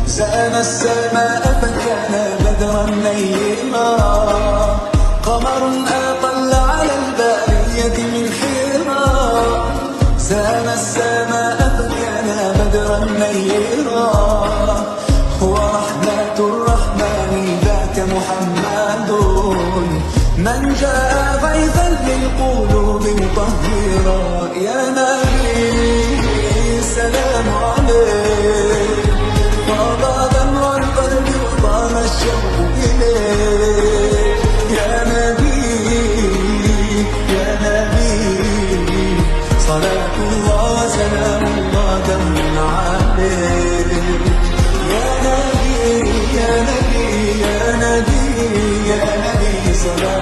زان السماء فكان بدرا نيرا، قمر أطل على البرية من حيرا. زان السماء فكان بدرا نيرا، هو رحمة الرحمن ذاك محمد، من جاء غيثا للقلوب مطهرا. يا نبي سلام عليك، فاض دمع القلب وطال الشوق إليك. يا نبي يا نبي، صلاة الله وسلام الله دوما عليك. يا نبي يا نبي يا نبي يا نبي، صلاة